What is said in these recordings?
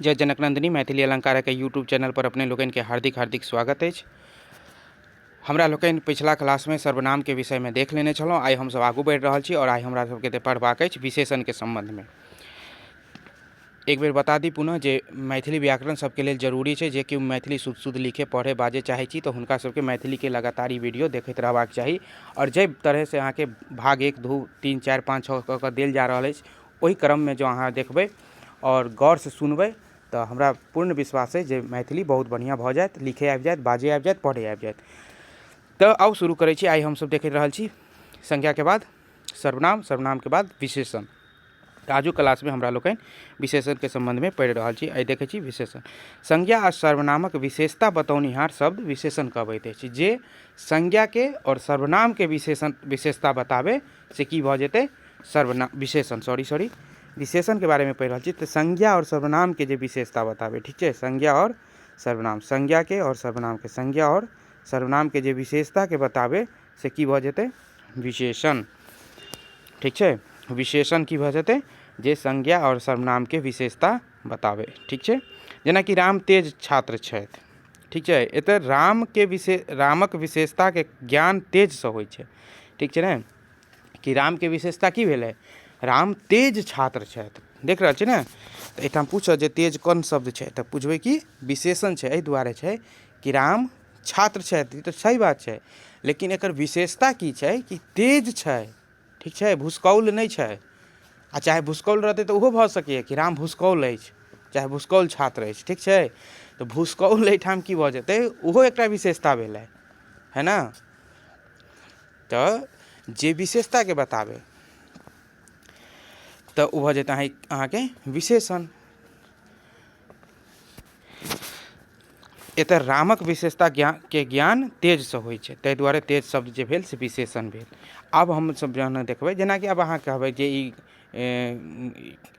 जय जनकनंदिनी मैथिली अलंकारक YouTube channel पर अपने लोकनिके हार्दिक हार्दिक स्वागत अछि। हमरा लोकनि पिछला क्लासमे सर्वनामके विषयमे देख लेने छलहुँ। आइ हमसभ आगू बढ़ि रहल छी आओर आइ हमरा सभके पढ़बाक अछि विशेषणके सम्बन्धमे। एक बेर बता दी पुनः जे मैथिली व्याकरण सभके लेल जरूरी छै। जे केओ मैथिली शुद्ध शुद्ध लिखे पढ़े बाजै चाहै छी तऽ हुनका सभके मैथिलीके लगातार ई वीडियो देखैत रहबाक चाही। आओर जाहि तरहसँ अहाँके भाग 1 2 3 4 5 6 कऽ कऽ देल जा रहल अछि, ओहि क्रममे जँ अहाँ देखबै आओर गौरसँ सुनबै तऽ हमरा पूर्ण विश्वास अइ जे मैथिली बहुत बढ़िआँ भऽ जायत, लिखे आबि जायत, बाजै आबि जायत, पढ़ै आबि जायत। तऽ आउ शुरू करै छी। आइ हमसभ देखि रहल छी संज्ञाके बाद सर्वनाम, सर्वनामके बाद विशेषण। तऽ आजुक क्लासमे हमरा लोकनि विशेषणके सम्बन्धमे पढ़ि रहल छी। आइ देखै छी विशेषण। संज्ञा आ सर्वनामक विशेषता बतौनिहार शब्द विशेषण कहबैत अछि। जे संज्ञाके आओर सर्वनामके विशेषण विशेषता बताबै से की भऽ जेतै? सर्वनाम विशेषण। सॉरी सॉरी विशेषणके बारेमे पढ़ि रहल छी। तऽ संज्ञा आओर सर्वनामके जे विशेषता बताबै, ठीक छै, संज्ञा आओर सर्वनाम, संज्ञाके आओर सर्वनामके, संज्ञा आओर सर्वनामके जे विशेषताके बताबै से की भऽ जेतै? विशेषण। ठीक छै, विशेषण की भऽ जेतै? जे संज्ञा आओर सर्वनामके विशेषता बताबै। ठीक छै, जेनाकि राम तेज छात्र छथि। ठीक छै, एतऽ रामके विशेष रामक विशेषताके ज्ञान तेजसँ होइ छै। ठीक छै ने, कि रामके विशेषता की भेलै? राम तेज छात्र छथि। देख रहल छी ने, तऽ एहिठाम पूछत जे तेज कोन शब्द छै, तऽ बुझबै कि विशेषण छै। एहि दुआरे छै कि राम छात्र छथि, ई तऽ सही बात छै, लेकिन एकर विशेषता की छै? कि तेज छै। ठीक छै, भुसकौल नहि छै। आ चाहे भुसकौल रहतै तऽ ओहो भऽ सकैए कि राम भुसकौल अछि, चाहे भुसकौल छात्र अछि। ठीक छै, तऽ भुसकौल एहिठाम की भऽ जेतै? ओहो एकटा विशेषता भेलै, है ने? तऽ जे विशेषताके बताबै तऽ ओ भऽ जेतै अहाँके विशेषण। एतऽ रामक विशेषता ज्ञान के ज्ञान तेजसँ होइ छै, ताहि दुआरे तेज शब्द जे भेल से विशेषण भेल। आब हमसभ जहन देखबै, जेनाकि आब अहाँ कहबै जे ई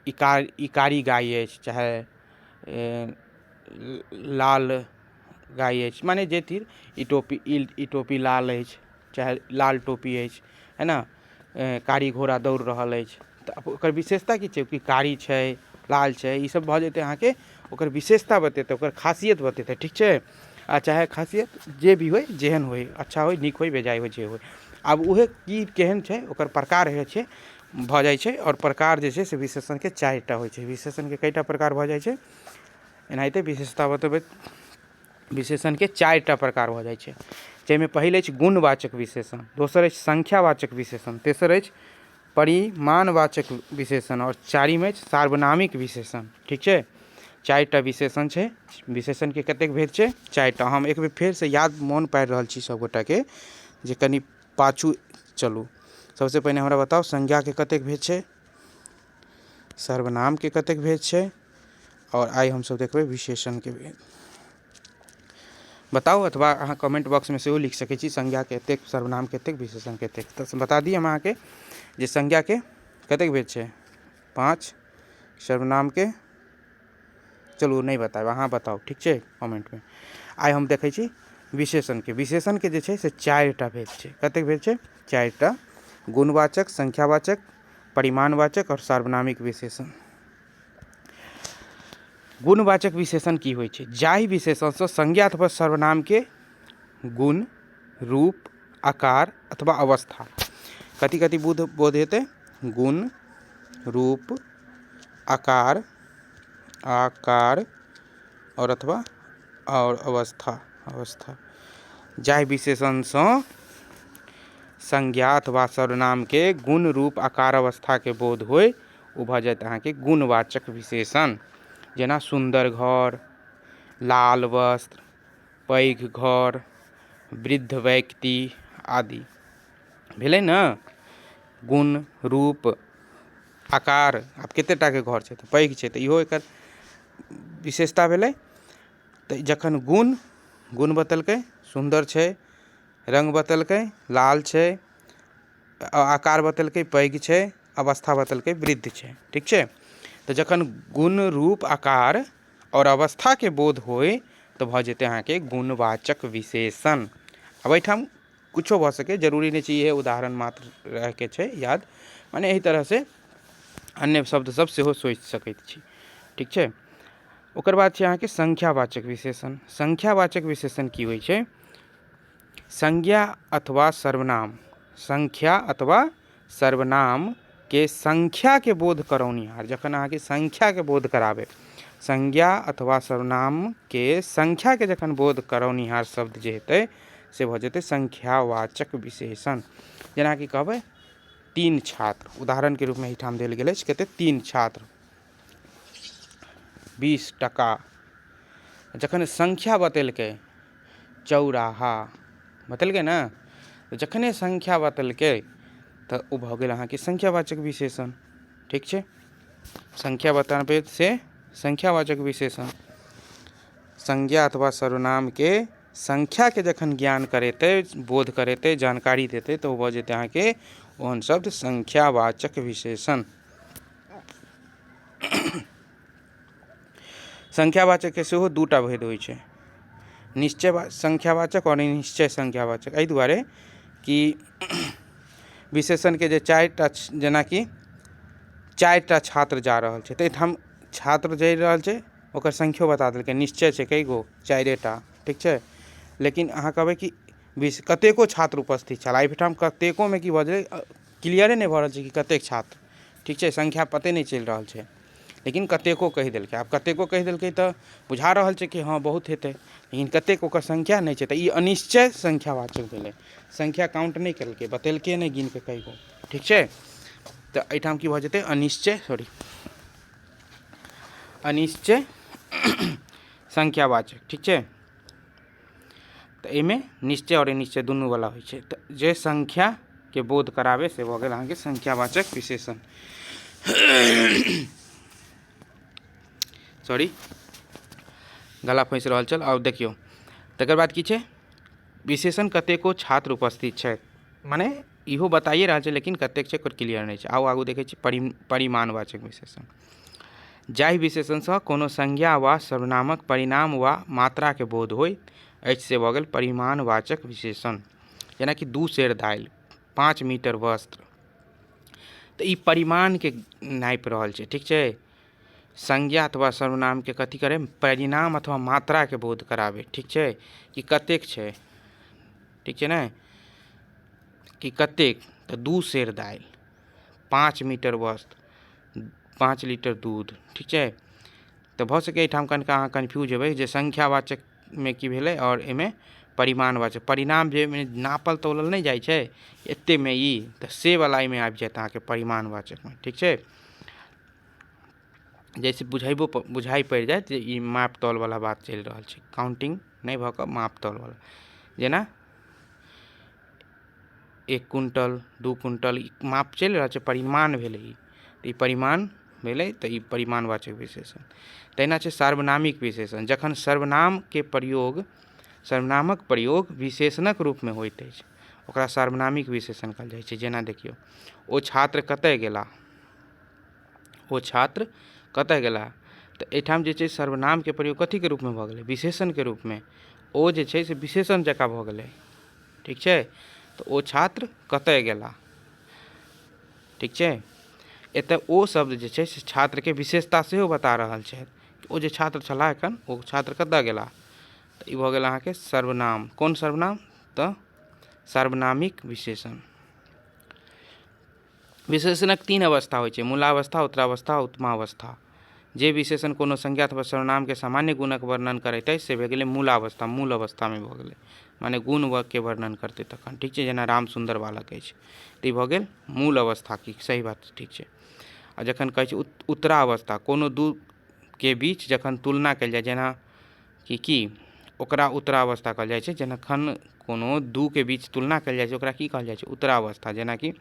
ई कार ई कारी गाय अछि, चाहे लाल गाय अछि, माने जे तीर ई टोपी ई टोपी लाल अछि, चाहे लाल टोपी अछि, है ने, कारी घोड़ा दौड़ रहल अछि, तऽ ओकर विशेषता की छै? कि कारी छै, लाल छै, ई सब भऽ जेतै अहाँके ओकर विशेषता बतेतै, ओकर खासियत बतेतै। ठीक छै, आ चाहे खासियत जे भी होइ, जेहन होइ, अच्छा होइ, नीक होइ, बेजाय होइ, जे होइ। आब उहे की केहन छै, ओकर प्रकार होइ छै, भऽ जाइ छै। आओर प्रकार जे छै से विशेषणके 4टा होइ छै। विशेषणके कएटा प्रकार भऽ जाइ छै? एनाहिते विशेषता बतबैत विशेषणके 4टा प्रकार भऽ जाइ छै, जाहिमे पहिल अछि गुणवाचक विशेषण, दोसर अछि संख्यावाचक विशेषण, तेसर अछि परिमाणवाचक विशेषण आओर चारिम अछि सार्वनामिक विशेषण। ठीक छै, 4टा विशेषण छै। विशेषणके कतेक भेद छै? 4टा। हम एक बेर फेरसँ याद मोन पाड़ि रहल छी सभगोटाके जे कनि पाछू चलू। सबसँ पहिने हमरा बताउ संज्ञाके कतेक भेद छै, सर्वनामके कतेक भेद छै, आओर आइ हमसभ देखबै विशेषणके भेद। बताउ, अथवा अहाँ कमेंट बॉक्समे सेहो लिख सकै छी संज्ञाके एतेक, सर्वनामके एतेक, विशेषणके एतेक। तऽ बता दी हम अहाँके जे संज्ञाके कतेक भेद छै? 5। सर्वनामके चलू नहि बतायब, अहाँ बताउ। ठीक छै, कमेंटमे। आइ हम देखै छी विशेषणके। विशेषणके जे छै से 4टा भेद छै। कतेक भेद छै? 4टा। गुणवाचक, संख्यावाचक, परिमाणवाचक आओर सार्वनामिक विशेषण। गुणवाचक विशेषण की होइ छै? जाहि विशेषणसँ संज्ञा अथवा सर्वनामके गुण, रूप, आकार अथवा अवस्था कथी कथी बोध बोध हेतै? गुण, रूप, आकार, आकार आओर अथवा आओर अवस्था, अवस्था। जाहि विशेषणसँ संज्ञा अथवा सर्वनामके गुण, रूप, आकार, अवस्थाके बोध होइ, ओ भऽ जायत अहाँके गुणवाचक विशेषण। जेना सुन्दर घर, लाल वस्त्र, पैघ घर, वृद्ध व्यक्ति आदि भेलै ने। गुण, रूप, आकार। आब कते टाके घर छै तऽ पैघ छै, तऽ इहो एकर विशेषता भेलै। तऽ जखन गुण गुण बतेलकै, सुन्दर छै, रङ्ग बतेलकै, लाल छै, आकार बतेलकै, पैघ छै, अवस्था बतेलकै, वृद्ध छै। ठीक छै, तऽ जखन गुण, रूप, आकार आओर अवस्थाके बोध होइ तऽ भऽ जेतै अहाँके गुणवाचक विशेषण। आब एहिठाम किछो भऽ सकै, जरूरी नहि छै इहे उदाहरण मात्र रहैके छै याद, मने एहि तरहसँ अन्य शब्द सब सेहो सोचि सकैत छी। ठीक छै, ओकर बाद छै अहाँके संख्यावाचक विशेषण। संख्यावाचक विशेषण की होइ छै? संज्ञा अथवा सर्वनाम, संख्या अथवा सर्वनाम के संख्याके बोध करौनिहार। जखन अहाँके संख्याके बोध कराबै, संज्ञा अथवा सर्वनामके संख्याके जखन बोध करौनिहार शब्द जे हेतै से भऽ जेतै संख्यावाचक विशेषण। जेनाकि कहबै 3 छात्र, उदाहरणके रूपमे एहिठाम देल गेल अछि, कते? 3 छात्र, 20 टका। जखन संख्या बतेलकै, चौराहा बतेलकै ने, तऽ जखने संख्या बतेलकै तऽ ओ भऽ गेल अहाँके संख्यावाचक विशेषण। ठीक छै, संख्या बताबै से संख्यावाचक विशेषण। संज्ञा अथवा सर्वनामके संख्याके जखन ज्ञान करेतै, बोध करेतै, जानकारी देतै, तऽ ओ भऽ जेतै अहाँके ओहन शब्द संख्यावाचक विशेषण। संख्यावाचकके सेहो दूटा भेद होइ छै, निश्चय संख्यावाचक आओर अनिश्चय संख्यावाचक। एहि दुआरे कि विशेषणके जे 4टा, जेनाकि 4टा छात्र जा रहल छै, तऽ एहिठाम छात्र जा रहल छै ओकर संख्यो बता देलकै, निश्चय छै कै गो, 4टा। ठीक छै, लेकिन अहाँ कहबै कि कतेको छात्र उपस्थित छल, एहिठाम कतेकोमे की भऽ जेतै, क्लियरे नहि भऽ रहल छै कि कतेक छात्र। ठीक छै, संख्या पते नहि चलि रहल छै, लेकिन कतेको कहि देलकै। आब कतेको कहि देलकै तऽ बुझा रहल छै कि हँ बहुत हेतै, लेकिन कतेक ओकर संख्या नहि छै, तऽ ई अनिश्चय संख्यावाचक भेलै। संख्या काउंट नहि केलकै, बतेलकै नहि गिन कऽ कै गो। ठीक छै, तऽ एहिठाम की भऽ जेतै, अनिश्चय, सॉरी, अनिश्चय संख्यावाचक। ठीक छै, तऽ एहिमे निश्चय आओर अनिश्चय दुनू वाला होइ छै, तऽ जे संख्याके बोध कराबै से भऽ गेल अहाँके संख्यावाचक विशेषण। सॉरी, गला फँसि रहल छल। आब देखियौ तकर बाद की छै, विशेषण कतेको छात्र उपस्थित छथि, मने इहो बताइए रहल छै लेकिन कतेक छै ओकर क्लियर नहि छै। आउ आगू देखै छी परिमाणवाचक विशेषण। जाहि विशेषणसँ कोनो संज्ञा वा सर्वनामक परिणाम वा मात्राके बोध होइत अछि से भऽ गेल परिमाणवाचक विशेषण। जेनाकि 2 सेर दालि, 5 मीटर वस्त्र, तऽ ई परिमाणके नापि रहल छै। ठीक छै, संज्ञा अथवा सर्वनामके कथी करै, परिणाम अथवा मात्राके बोध कराबै। ठीक छै, कि कतेक छै, ठीक छै ने, कि कतेक, तऽ 2 सेर दालि, 5 मीटर वस्त्र, 5 लीटर दूध। ठीक छै, तऽ भऽ सकै एहिठाम कनिका अहाँ कन्फ्यूज हेबै जे संख्यावाचकमे की भेलै आओर एहिमे परिमाणवाचक। परिणाम जे नापल तौलल नहि जाइ छै एतेकमे ई, तऽ से वला एहिमे आबि जायत अहाँके परिमाणवाचकमे। ठीक छै, जैसे बुझेबो बुझाइ पड़ि जायत जे ई माप तौलवला बात चलि रहल छै, काउंटिंग नहि भऽ कऽ माप तौलवला। जेना 1 क्विंटल, 2 क्विंटल, ई माप चलि रहल छै, परिमाण भेलै ई, तऽ ई परिमाण भेलै, तऽ ई परिमाणवाचक विशेषण। तहिना छै सार्वनामिक विशेषण। जखन सर्वनामके प्रयोग, सर्वनामक प्रयोग विशेषणक रूपमे होइत अछि ओकरा सार्वनामिक विशेषण कहल जाइ छै। जेना देखियौ, ओ छात्र कतय गेला, ओ छात्र कतय गेला, तऽ एहिठाम जे छै सर्वनामके प्रयोग कथीके रूपमे भऽ गेलै, विशेषणके रूपमे। ओ जे छै से विशेषण जकाँ भऽ गेलै। ठीक छै, तऽ ओ छात्र कतय गेला। ठीक छै, एतय ओ शब्द जे छै से छात्रके विशेषता सेहो बता रहल छै, ओ जे छात्र छलाह एखन ओ छात्र कतय गेला। तऽ ई भऽ गेल अहाँके सर्वनाम। कोन सर्वनाम, तऽ सार्वनामिक विशेषण। विशेषणक 3 अवस्था होइ छै, मूलावस्था, उत्तरावस्था, उत्तमावस्था। जे विशेषण कोनो संज्ञा अथवा सर्वनामके सामान्य गुणक वर्णन करैत अछि से भऽ गेलै मूलावस्था, मूल अवस्थामे भऽ गेलै, माने गुण के वर्णन करतै तखन। ठीक छै, जेना राम सुन्दर बालक अछि, तऽ ई भऽ गेल मूल अवस्था। की सही बात, ठीक छै। आ जखन कहै छै उत्तरावस्था, कोनो दू के बीच जखन तुलना कयल जाय, जेना कि की ओकरा उत्तरावस्था कहल जाइ छै। जखन कोनो दू के बीच तुलना कयल जाइ छै ओकरा की कहल जाइ छै, उत्तरावस्था। जेनाकि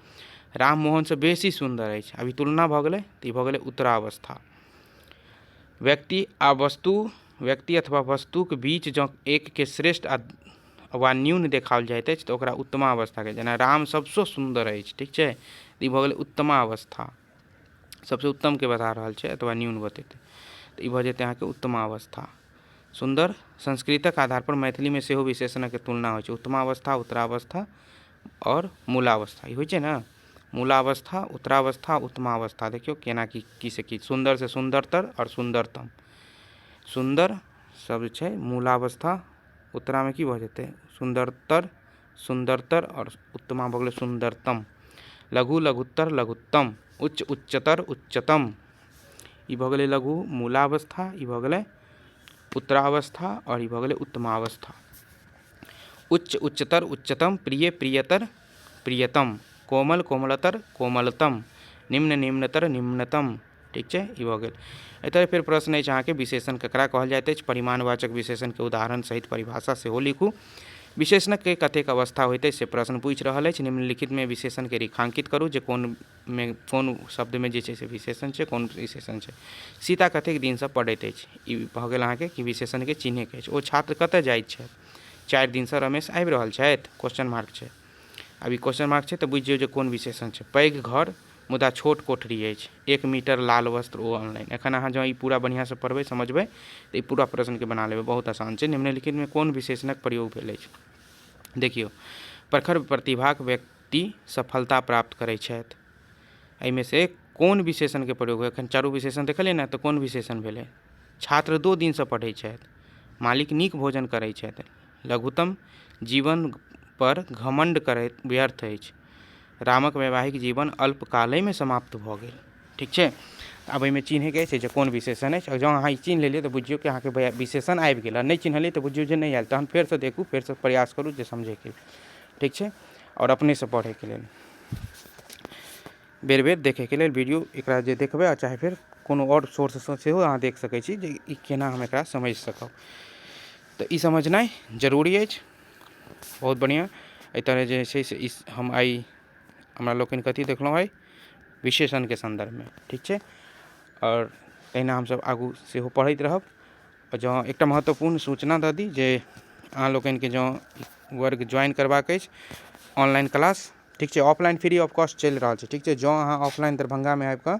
राम मोहनसँ बेसी सुन्दर अछि, अभी तुलना भऽ गेलै तऽ ई भऽ गेलै उत्तरावस्था। व्यक्ति आ वस्तु, व्यक्ति अथवा वस्तुक बीच जँ एकके श्रेष्ठ आ वा न्यून देखाओल जाइत अछि तऽ ओकरा उत्तमावस्था कहै छै। जेना राम सबसँ सुन्दर अछि, ठीक छै, तऽ ई भऽ गेलै उत्तमावस्था, सबसँ उत्तमके बता रहल छै अथवा न्यून बतेतै, तऽ ई भऽ जेतै अहाँके उत्तमावस्था। सुन्दर संस्कृतक आधार पर मैथिलीमे सेहो विशेषणक तुलना होइ छै, उत्तमावस्था, उत्तरावस्था आओर मूलावस्था। ई होइ छै ने, मूलावस्था, उत्तरावस्था, उत्तमावस्था। देखियौ केना की की से की, सुन्दर से सुन्दरतर आओर सुन्दरतम। सुन्दर शब्द छै मूलावस्था, उत्तरामे की भऽ जेतै? सुन्दरतर, सुन्दरतर, आओर उत्तमा भऽ गेलै सुन्दरतम। लघु, लघुत्तर, लघुत्तम। उच्च, उच्चतर, उच्चतम। ई भऽ गेलै लघु मूलावस्था, ई भऽ गेलै उत्तरावस्था, आओर ई भऽ गेलै उत्तमावस्था। उच्च, उच्चतर, उच्चतम। प्रिय, प्रियतर, प्रियतम। कोमल, कोमलतर, कोमलतम। निम्न, निम्नतर, निम्नतम। ठीक छै, ई भऽ गेल। एहि तरह फेर प्रश्न अछि अहाँके, विशेषण ककरा कहल जाइत अछि? परिमाणवाचक विशेषणके उदाहरण सहित परिभाषा सेहो लिखू। विशेषणके कतेक अवस्था होइत अछि से प्रश्न पूछि रहल अछि। निम्नलिखितमे विशेषणके रेखांकित करू जे कोनमे कोन शब्दमे जे छै से विशेषण छै, कोन विशेषण छै। सीता कतेक दिनसँ पढ़ैत अछि? ई भऽ गेल अहाँके कि विशेषणके चिन्हैके अछि। ओ छात्र कतऽ जाइत छथि? 4 दिनसँ रमेश आबि रहल छथि? क्वेश्चन मार्क छै। आब ई क्वेश्चन मार्क छै तऽ बुझि जियौ जे कोन विशेषण छै। पैघ घर मुदा छोट कोठरी अछि। 1 मीटर लाल वस्त्र ओ अनलनि। एखन अहाँ जँ ई पूरा बढ़िआँसँ पढ़बै समझबै तऽ ई पूरा प्रश्नके बना लेबै, बहुत आसान छै। निम्नलिखितमे कोन विशेषणक प्रयोग भेल अछि? देखियौ, प्रखर प्रतिभाक व्यक्ति सफलता प्राप्त करै छथि। एहिमे से कोन विशेषणके प्रयोग? एखन चारू विशेषण देखलियै ने, तऽ कोन विशेषण भेलै? छात्र 2 दिनसँ पढ़ै छथि। मालिक नीक भोजन करै छथि। लघुत्तम जीवन पर घमण्ड करैत व्यर्थ अछि। रामक वैवाहिक जीवन अल्पकालेमे समाप्त भऽ गेल। ठीक छै, आब एहिमे चिन्हैके अछि जे कोन विशेषण अछि। जँ अहाँ ई चिन्ह लेलियै तऽ बुझियौ कि अहाँके विशेषण आबि गेल, आ नहि चिन्हलियै तऽ बुझियौ जे नहि आयल। तहन फेरसँ देखू, फेरसँ प्रयास करू जे समझैके। ठीक छै, आओर अपनेसँ पढ़ैके लेल बेर बेर देखैके लेल वीडियो एकरा जे देखबै, आ चाहे फेर कोनो आओर सोर्ससँ सेहो अहाँ देख सकै छी जे ई केना हम एकरा समझि सकब। तऽ ई समझनाइ जरूरी अछि। बहुत बढ़िआँ। एहि तरह जे छै से ई हम आइ हमरा लोकनि कथी देखलहुँ आइ विशेषणके सन्दर्भमे। ठीक छै, आओर तहिना हमसब आगू सेहो पढ़ैत रहब। आओर जँ एकटा महत्वपूर्ण सूचना दऽ दी जे अहाँ लोकनिके जँ वर्ग ज्वाइन करबाक अछि ऑनलाइन क्लास, ठीक छै, ऑफलाइन फ्री ऑफ कॉस्ट चलि रहल छै। ठीक छै, जँ अहाँ ऑफलाइन दरभंगामे आबिकऽ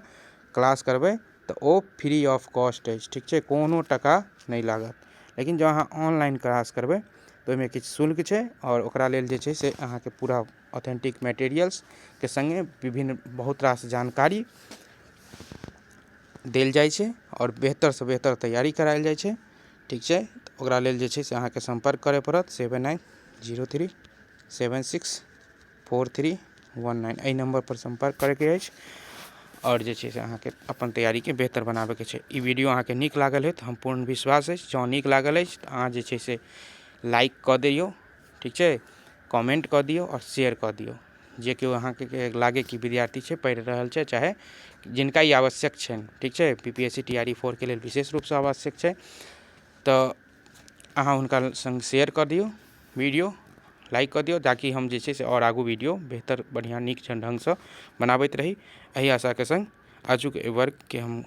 क्लास करबै तऽ ओ फ्री ऑफ कॉस्ट अछि। ठीक छै, कोनो टका नहि लागत। लेकिन जँ अहाँ ऑनलाइन क्लास करबै तऽ ओहिमे किछु शुल्क छै, आओर ओकरा लेल जे छै से अहाँके पूरा ऑथेंटिक मेटेरियल्सके सङ्गे विभिन्न बहुत रास जानकारी देल जाइ छै आओर बेहतरसँ बेहतर तैयारी करायल जाइ छै। ठीक छै, ओकरा लेल जे छै से अहाँके सम्पर्क करय पड़त 7903764319, एहि नम्बरपर सम्पर्क करयके अछि आओर जे छै से अहाँके अपन तैयारीके बेहतर बनाबयके छै। ई वीडियो अहाँके नीक लागल होयत, हम पूर्ण विश्वास अछि। जँ नीक लागल अछि तऽ अहाँ जे छै से लाइक कऽ दियौ, ठीक छै, कमेंट कऽ दियौ आओर शेयर कऽ दियौ। जे केओ अहाँके लागे कि विद्यार्थी छै, पढ़ि रहल छै, चाहे जिनका ई आवश्यक छनि, ठीक छै, B P S C T R E 4 के लेल विशेष रूपसँ आवश्यक छै, तऽ अहाँ हुनका सङ्ग शेयर कऽ दियौ वीडियो, लाइक कऽ दियौ, ताकि हम जे छै से आओर आगू वीडियो बेहतर बढ़िआँ नीक ढङ्गसँ बनाबैत रही। एहि आशाके सङ्ग आजुक एहि वर्गके हम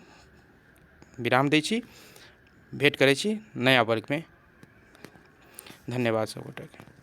विराम दै छी। भेँट करै छी नया वर्गमे। धन्यवाद सब गोटेके।